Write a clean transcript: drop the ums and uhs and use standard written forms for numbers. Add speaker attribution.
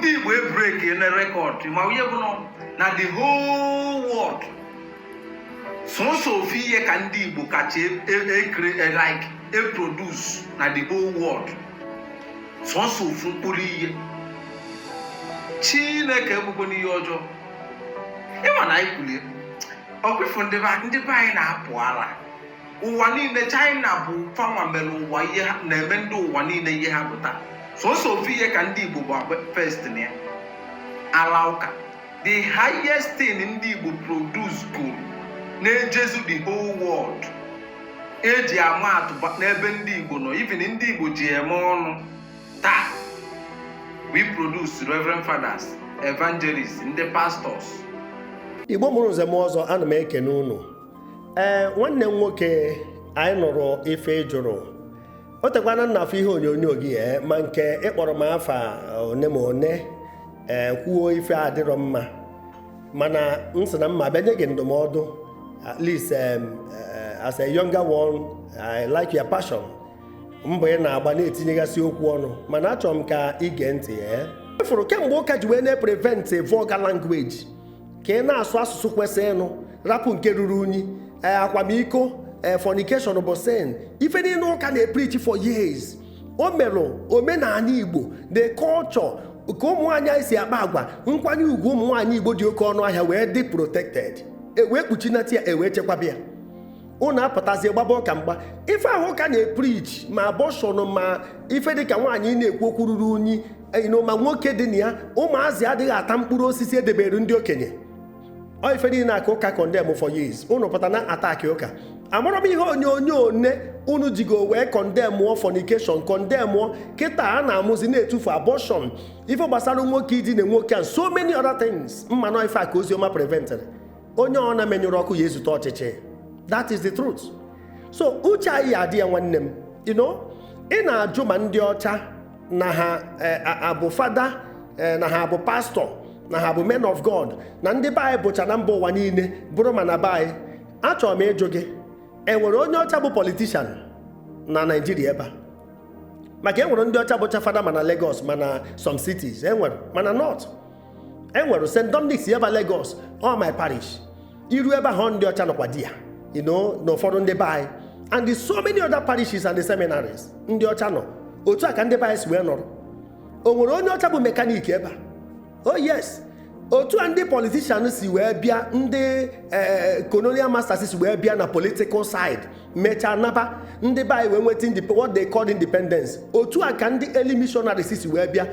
Speaker 1: Ndị Igbo e-break na record ma ihe bụ nọ na the whole world, sọsọ ofu ihe ka ndị Igbo kacha ekre, like e-produce na the whole world, sọsọ ofu mkpụrụ ihe. Chineke egbukwe n'ihe ọjọọ. Ịma na anyị kwulie ọkwifu, ndị be anyị na-apụ ara ụwa niile. China bụ fanwa mere ụwa ihe ha na-eme, ndị ụwa niile ihe ha bụ taa. Sọsọ ofu ihe ka ndị Igbo bụ first na ya, ala ụka. The highest thing ndị Igbo produce goro na-ejezu the whole world, eji ama atụ n'ebe ndị Igbo nọ, even ndị Igbo ji eme ọnụ taa, we produce reverend fathers, evangelists, ndị pastors.
Speaker 2: Igbo mụrụ nze m ọzọ, ana m ekene unu. Ee, nwanne m nwoke, anyị nụrụ ife ị jụrụ. O tekwana nna afọ ihe onyonyo gị, ee, ma nke ịkpọrọ m afa one ma one, ee, kwuo ife adịrọ mma, mana m sị na mma bịa nye gị ndụmọdụ. At least as a younger one, I like your passion, mbọ ị na-agba na-etinyegasị okwu ọnụ, mana achọrọ m ka ị gee ntị. Ee, efuru kemgbe ụka ji wee na-prevent vulgar language, ka ị na-asụ asụsụ kwesịrị ịnụ, rapụ nke ruru unyi. Ee, akwamiko, ee, fornication bụ sin. Ife niile ụka na-epreach for years, o merụ omenala Igbo, the culture, ka ụmụ nwaanyị anyị si akpa agwa, nkwanye ugwu ụmụ nwaanyị Igbo dị oke ọnụ ahịa wee dị protected, e wee kpuchinata ya, e wee chekwaba ya. Unu apụtazie gbaba ụka mgba. Ife ahụ ụka na-epreach, ma abortion, ma ife dịka nwaanyị na-ekwu okwu ruru unyi ma nwoke dị na ya, ụmụazị adịghị ata mkpụrụ osisi edebere ndị okenye, ọ ife niile aka ụka condemn for years, unu pụta na attack ụka. Amara m ihe onyonyo one unu jigo wee condemnụọ fornication, condemnụọ kịta a na-amụzi na-etufu abortion, ife gbasara nwoke idina nwoke and so many other things. Mmanụ ife a ka oziọma preventịrị. Onye ọ na-menyụrụ ọkụ ya ezute ọchịchị. That is the truth. So uche anyị adị ya. Nwanne m, ị na-ajụ ma ndị ọcha na ha abụ fada, na ha bụ pastọ, na ha bụ men of God, na ndị be anyị bụcha na mba ụwa niile bụrụ. Ma na be anyị, achọrọ m ịjụ gị, enwere onye ọcha bụ politician na Naijiria ebe a? Maka enwere ndị ọcha bụcha fada, ma na Lagos, ma na some cities enwere, mana north enwere St. Dominic's ebe Lagos, all my parish, iru ebe ahụ, ndị ọcha nọkwa di ya, na ụfọdụ ndị be anyị, and the so many other parishes and the seminaries ndị ọcha nọ. Otu a ka ndị be anyị si wee nọrọ. O nwere onye ọcha bụ mechanic ebe a? Oh yes. Otu a ndị politician si wee bịa, ndị colonial masters si wee bịa na political side, mechaa naba, ndị be anyị wee nweta what they call independence, otu a ka ndị early missionaries si wee bịa.